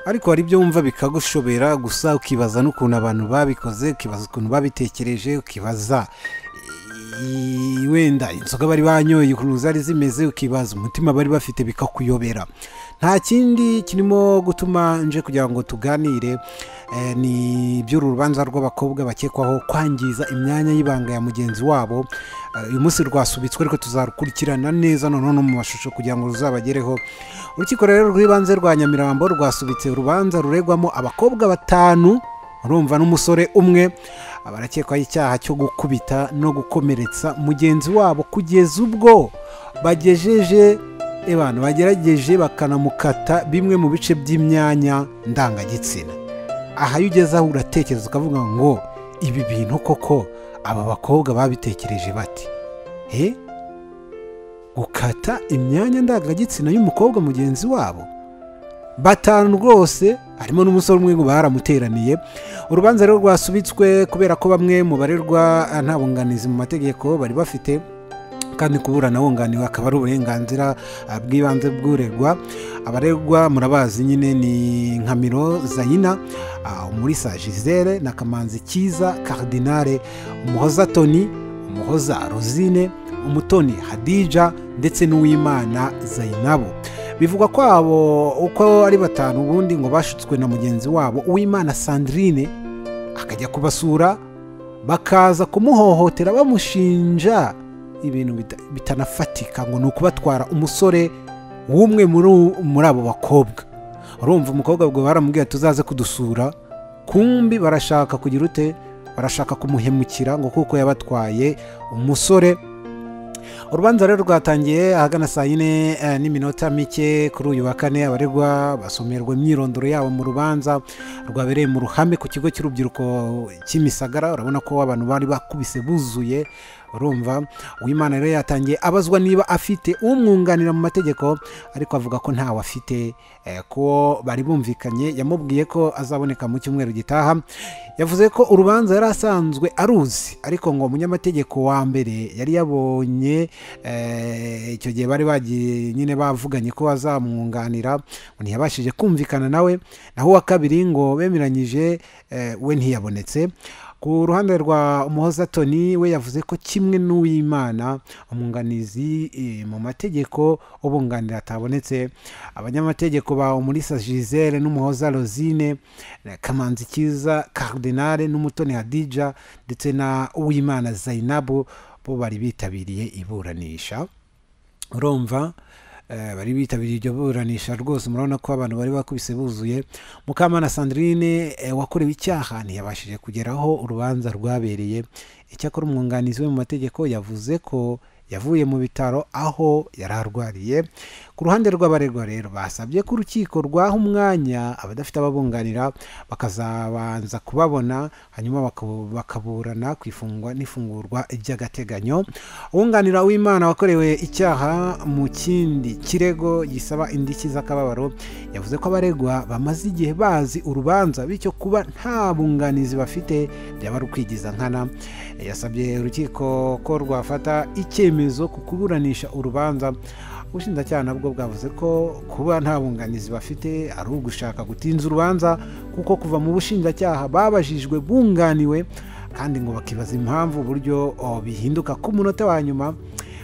Ariko hari ibyo wumva bikagushobera gusa, ukibaza n'ukuntu abantu babikoze, ukibaza ukuntu babitekereje, ukibaza wenda inzoga bari banyoye ukuntu zari zimeze, ukibaza umutima bari bafite, bikakuyobera. Nta kindi kirimo gutuma nje kugira ngo tuganire, ni iby'uru rubanza rw'abakobwa bakekwaho kwangiza imyanya y'ibanga ya mugenzi wabo. Uyu munsi rwasubitswe, ariko tuzarukurikirana neza noneho no mu mashusho kugira ngo ruzabagereho. Urukiko rero rw'ibanze rwa Nyamirambo rwasubitse urubanza ruregwamo abakobwa batanu, urumva, n'umusore umwe, barakekwaho icyaha cyo gukubita no gukomeretsa mugenzi wabo kugeza ubwo bagejeje abantu bagerageje bakanamukata bimwe mu bice by'imyanya ndangagitsina. Aha iyo ugeze aho uratekereza ukavuga ngo ibi bintu koko aba bakobwa babitekereje bati he gukata imyanya ndangagitsina y'umukobwa mugenzi wabo? Batanu rwose, harimo n'umusore umwe ngo baramuteraniye. Urubanza rero rwasubitswe kubera ko bamwe mu barerwa nta bunganizi mu mategeko bari bafite, kandi kuburana wunganiwe akaba ari uburenganzira bw'ibanze bw'uregwa. Abaregwa murabazi nyine ni Nkamiro Zayina, Umulisa Gisele na Kamanzi Kiza Cardinale, Umuhoza Tony, Umuhoza Rosine, Umutoni Hadija ndetse n'Uwimana Zainabu. Bivugwa ko abo uko ari batanu ubundi ngo bashutswe na mugenzi wabo Uwimana Sandrine, akajya kubasura bakaza kumuhohotera bamushinja ibintu bitanafatika, ngo ni ukubatwara umusore w'umwe muri abo bakobwa. Urumva umukobwa ubwo baramubwiye tuzaze kudusura, kumbi barashaka kugira ute, barashaka kumuhemukira ngo kuko yabatwaye umusore. Urubanza rero rwatangiye ahagana saa yine n'iminota mike kuri uyu wa kane. Abaregwa basomerwa imyirondoro yabo mu rubanza rwabereye mu ruhame ku kigo cy'urubyiruko cy'Imisagara. Urabona ko abantu bari bakubise buzuye. Urumva Uwimana rero yatangiye abazwa niba afite umwunganira mu mategeko, ariko avuga ko ntawe afite, ko bari bumvikanye. Yamubwiye ko azaboneka mu cyumweru gitaha. Yavuze ko urubanza yari asanzwe aruzi, ariko ngo umunyamategeko wa mbere yari yabonye icyo gihe bari bagiye nyine bavuganye ko azamwunganira, ntiyabashije kumvikana nawe. Naho uwa kabiri ngo bemeranyije, we ntiyabonetse. Ku ruhande rwa Umuhoza Tony, we yavuze ko kimwe n'Uwimana umwunganizi mu mategeko ubunganira atabonetse. Abanyamategeko ba Umulisa Gisele n'Umuhoza Rosine, Kamanzi Kiza Cardinale n'Umutoni Hadija ndetse na Uwimana Zainabu bo bari bitabiriye iburanisha. Urumva bari bitabiriye iryo buranisha rwose, murabona ko abantu bari bakubise buzuye. Mukamana Sandrine wakorewe icyaha ntiyabashije kugeraho urubanza rwabereye. Icyakora umwunganizi we mu mategeko yavuze ko yavuye mu bitaro aho yari arwariye. Ku ruhande rw'abaregwa rero basabye ko urukiko rwaha umwanya abadafite ababunganira bakazabanza kubabona, hanyuma bakaburana ku ifungwa n'ifungurwa ry'agateganyo. Uwunganira Uwimana wakorewe icyaha mu kindi kirego gisaba indishyi z'akababaro yavuze ko abaregwa bamaze igihe bazi urubanza, bityo kuba nta bunganizi bafite byaba ari ukwigiza nkana. Yasabye urukiko ko rwafata icyemezo ku kuburanisha urubanza. Ubushinjacyaha nabwo bwavuze ko kuba nta bunganizi bafite ari ugushaka gutinza urubanza, kuko kuva mu bushinjacyaha babajijwe bunganiwe, kandi ngo bakibaza impamvu uburyo bihinduka ku munota wa nyuma.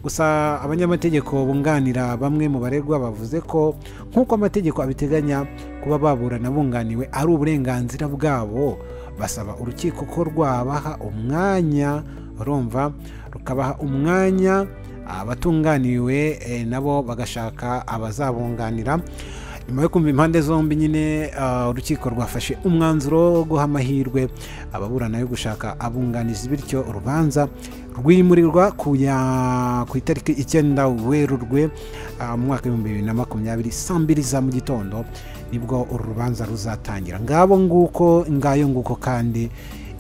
Gusa abanyamategeko bunganira bamwe mu baregwa bavuze ko nk'uko amategeko abiteganya, kuba baburana bunganiwe ari uburenganzira bwabo. Basaba urukiko ko rwabaha umwanya, urumva, rukabaha umwanya abatunganiwe nabo bagashaka abazabunganira. Nyuma yo kumva impande zombi nyine, urukiko rwafashe umwanzuro wo guha amahirwe ababurana yo gushaka abunganizi, bityo urubanza rwimurirwa ku itariki 9 Werurwe mu mwaka 2020 saa 2 za mu gitondo, nibwo uru rubanza ruzatangira. Ngabo nguko, ngayo nguko. Kandi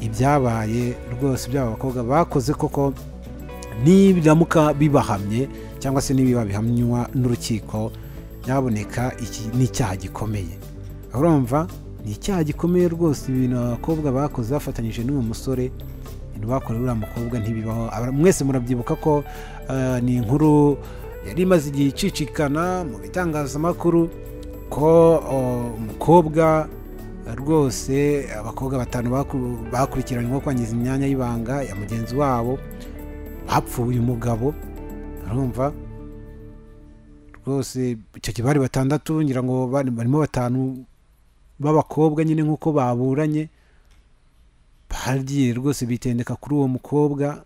ibyabaye rwose by'aba bakobwa bakoze koko nibiramuka bibahamye cyangwa se nibiba bihamywa n'urukiko, nyaboneka iki ni icyaha gikomeye. Urumva ni icyaha gikomeye rwose ibintu abakobwa bakoze bafatanyije n'uwo musore, ibintu bakorewe uriya mukobwa ntibibaho. Mwese murabyibuka ko ni inkuru yari imaze igihe icicikana mu bitangazamakuru. Ko umukobwa rwose, abakobwa batanu bakurikiranyweho kwangiza imyanya y'ibanga ya mugenzi wabo bapfuye umugabo. Urumva rwose icyo gihe bari batandatu, ngira ngo barimo batanu b'abakobwa nyine nk'uko baburanye, bagiye rwose bitendeka kuri uwo mukobwa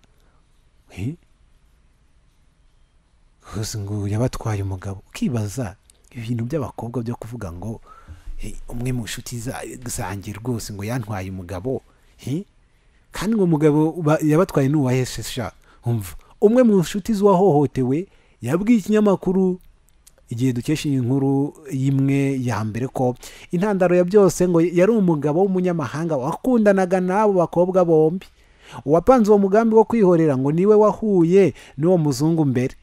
rwose ngo yabatwaye umugabo. Ukibaza ibintu by'abakobwa byo kuvuga ngo umwe mu nshuti zanjye rwose ngo yantwaye umugabo, kandi ngo umugabo yabatwaye n'uwahesha. Umva, umwe mu nshuti z'uwahohotewe yabwiye ikinyamakuru Igihe dukesha iyi nkuru y'imwe ya mbere ko intandaro ya byose ngo yari umugabo w'umunyamahanga wakundanaga n'abo bakobwa bombi. Uwapanze uwo mugambi wo kwihorera ngo niwe wahuye n'uwo muzungu mbere,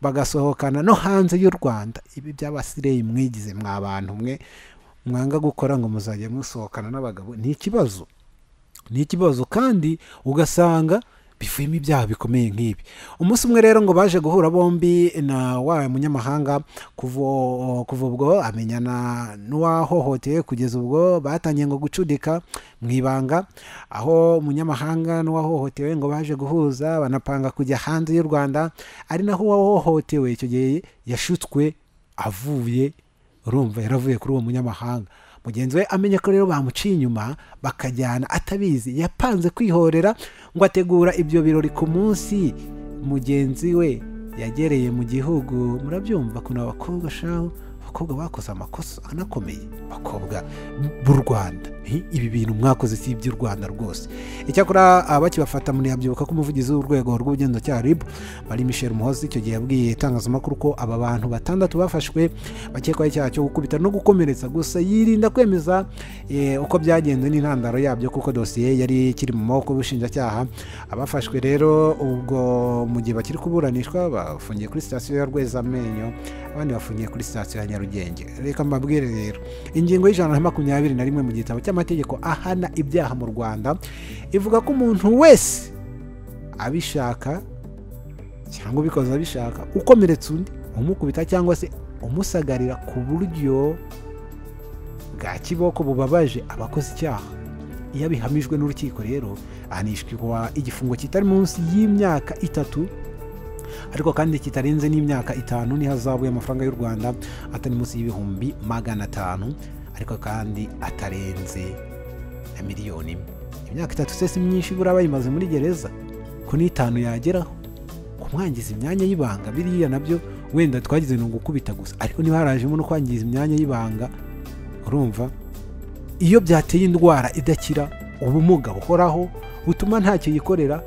bagasohokana no hanze y'u Rwanda. Ibi by'abasireyi mwigize mwa bantu mwe mwanga gukora ngo muzajya musohokana n'abagabo, ni ikibazo, ni ikibazo. Kandi ugasanga bivuyemo ibyaha bikomeye nk'ibi. Umunsi umwe rero ngo baje guhura bombi na wa munyamahanga, kuva ubwo amenyana n'uwahohoteye, kugeza ubwo batangiye ngo gucudika mu ibanga, aho umunyamahanga n'uwahohotewe ngo baje guhuza banapanga kujya hanze y'u Rwanda, ari naho uwahohotewe icyo gihe yashutswe avuye, urumva yaravuye kuri uwo munyamahanga. Mugenzi we amenye ko rero bamuciye inyuma bakajyana atabizi, yapanze kwihorera ngo ategura ibyo birori ku munsi mugenzi we yagereye mu gihugu. Murabyumva kuna abakobwa shaho, abakobwa bakoze amakosa anakomeye, abakobwa b'u Rwanda, ibi bintu mwakoze si iby'u Rwanda rwose. Icyakora abakibafata muri yabyibuka ko umuvugizi w'urwego rw'ubugenzacyaha RIB Marie Michel Muhozi icyo gihe yabwiye itangazamakuru ko aba bantu batandatu bafashwe bakekwaho icyaha cyo gukubita no gukomeretsa, gusa yirinda kwemeza uko byagenze n'intandaro yabyo kuko dosiye yari ikiri mu maboko y'ubushinjacyaha. Abafashwe rero ubwo mu gihe bakiri kuburanishwa bafungiye kuri sitasiyo ya Rwezamenyo, abandi bafungiye kuri sitasiyo ya Nyarugenge. Reka mbabwire rero ingingo y'121 mu gitabo cy'amategeko ahana ibyaha mu Rwanda ivuga ko umuntu wese abishaka cyangwa ubikoze abishaka ukomeretsa undi, umukubita cyangwa se umusagarira ku buryo bwa kiboko bubabaje abakoze icyaha, iyo abihamijwe n'urukiko rero ahanishwa igifungo kitari munsi y'imyaka 3, ariko kandi kitarenze n'imyaka 5 n'ihazabu y'amafaranga y'u Rwanda atari munsi y'500,000, ariko kandi atarenze na 1,000,000. Imyaka 3 se si myinshi, buriya bayimaze muri gereza ko n'5 yageraho. Kumwangiza imyanya y'ibanga biriya nabyo wenda twagize ni ugukubita gusa, ariko niba harajemo no kwangiza imyanya y'ibanga, urumva iyo byateye indwara idakira, ubumuga buhoraho butuma ntacyo yikorera,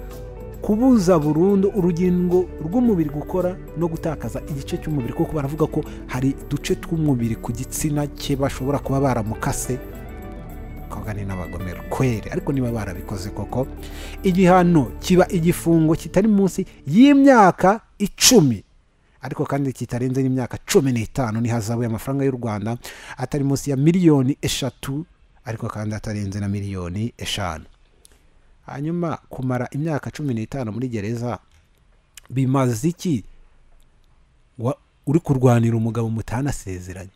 kubuza burundu urugingo rw'umubiri gukora no gutakaza igice cy'umubiri, kuko baravuga ko hari uduce tw'umubiri ku gitsina cye bashobora kuba baramukase. Kogane n'abagomero kwere, ariko niba barabikoze koko igihano kiba igifungo kitari munsi y'imyaka 10, ariko kandi kitarenze n'imyaka 15 n'ihazabu y'amafaranga y'u Rwanda atari munsi ya 3,000,000, ariko kandi atarenze na 5,000,000. Hanyuma kumara imyaka 15 muri gereza bimaze iki uri kurwanira umugabo mutanasezeranye?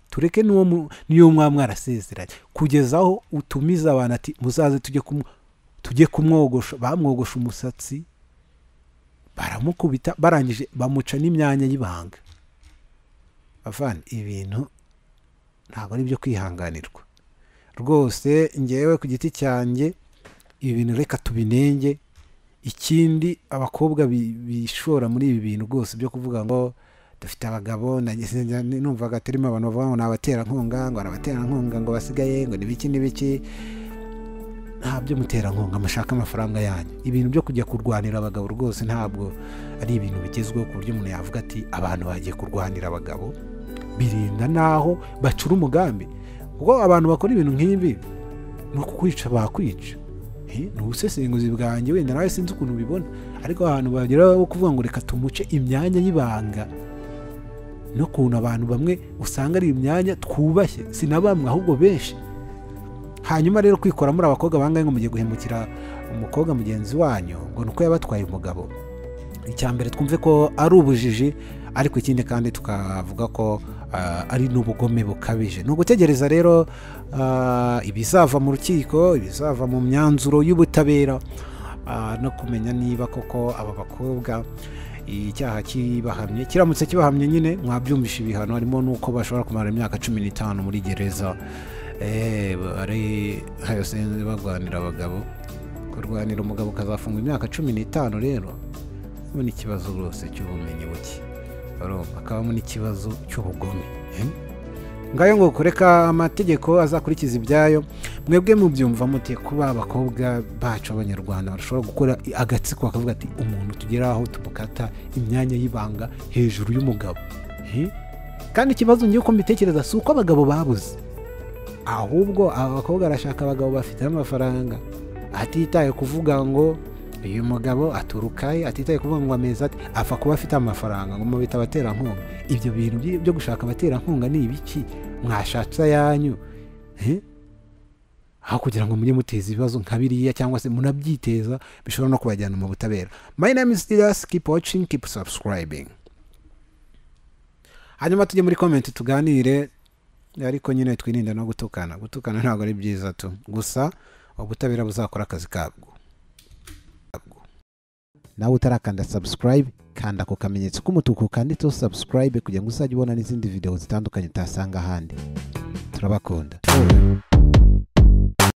Tureke niyo mwarasezeranye, kugeza aho utumiza abantu ati muzaze tujye kumwogosha. Bamwogosha umusatsi, baramukubita, barangije bamuca n'imyanya y'ibanga. Bavana ibintu ntabwo ari byo kwihanganirwa rwose. Ngewe ku giti cyanjye ibi bintu reka tubinenge. Ikindi abakobwa bishora muri ibi bintu rwose byo kuvuga ngo dufite abagabo, numvaga turimo abantu bavuga ngo ni abaterankunga, ngo abaterankunga ngo basigaye ngo nibiki nibiki. Ntabyo muterankunga, mushaka amafaranga yanyu. Ibintu byo kujya kurwanira abagabo rwose ntabwo ari ibintu bigezweho ku buryo umuntu yavuga ati abantu bagiye kurwanira abagabo. Birinda naho bacura umugambi, kuko abantu bakora ibintu nk'ibi ni ukukwica bakwica. Ni ubusesenguzi bwanjye, wenda nawe sinzi ukuntu ubibona, ariko abantu bagera kuvuga ngo reka tumuce imyanya y'ibanga, no kuntu abantu bamwe usanga ari imyanya twubashye, si na bamwe ahubwo benshi. Hanyuma rero kwikora muri abakobwa bangaye ngo mugiye guhemukira umukobwa mugenzi wanyu ngo nuko yabatwaye umugabo, icya mbere twumve ko ari ubujiji, Ariko ikindi kandi tukavuga ko ari n'ubugome bukabije. Ni ugutegereza rero ibizava mu rukiko, ibizava mu myanzuro y'ubutabera, no kumenya niba koko aba bakobwa icyaha kibahamye. Kiramutse kibahamye nyine mwabyumvisha ibihano, harimo n'uko bashobora kumara imyaka 15 muri gereza. Bari barwanira abagabo, kurwanira umugabo ukazafungwa imyaka 15 rero ni ikibazo rwose cy'ubumenyi buke, hakabamo n'ikibazo cy'ubugome. Ngayo ngo kureka amategeko azakurikiza ibyayo. Mwebwe mubyumva mute kuba abakobwa bacu b'Abanyarwanda bashobora gukora agatsiko bakavuga ati umuntu tugera aho tumukata imyanya y'ibanga hejuru y'umugabo? Kandi ikibazo ngiye uko mbitekereza si uko abagabo babuze, ahubwo abakobwa arashaka abagabo bafite amafaranga, atitaye kuvuga ngo uyu mugabo aturukaye, atitaye kuvuga ngo ameza ati, apfa kuba afite amafaranga ngo mubita abaterankunga. Ibyo bintu byo gushaka abaterankunga ni ibiki? Mwashatse ayanyu aho kugira ngo mujye muteza ibibazo nka biriya, cyangwa se munabyiteza bishobora no kubajyana mu butabera. My name is Didas, keep watching, keep subscribing. Hanyuma tujye muri comment tuganire, ariko nyine twirinde no gutukana. Gutukana ntabwo ari byiza tu, gusa ubutabera buzakora akazi kabwo. Nawe utarakanda subscribe, kanda ku kamenyetso k'umutuku kanditseho subscribe kugira ngo uzajye ubona n'izindi video zitandukanye utasanga ahandi. Turabakunda.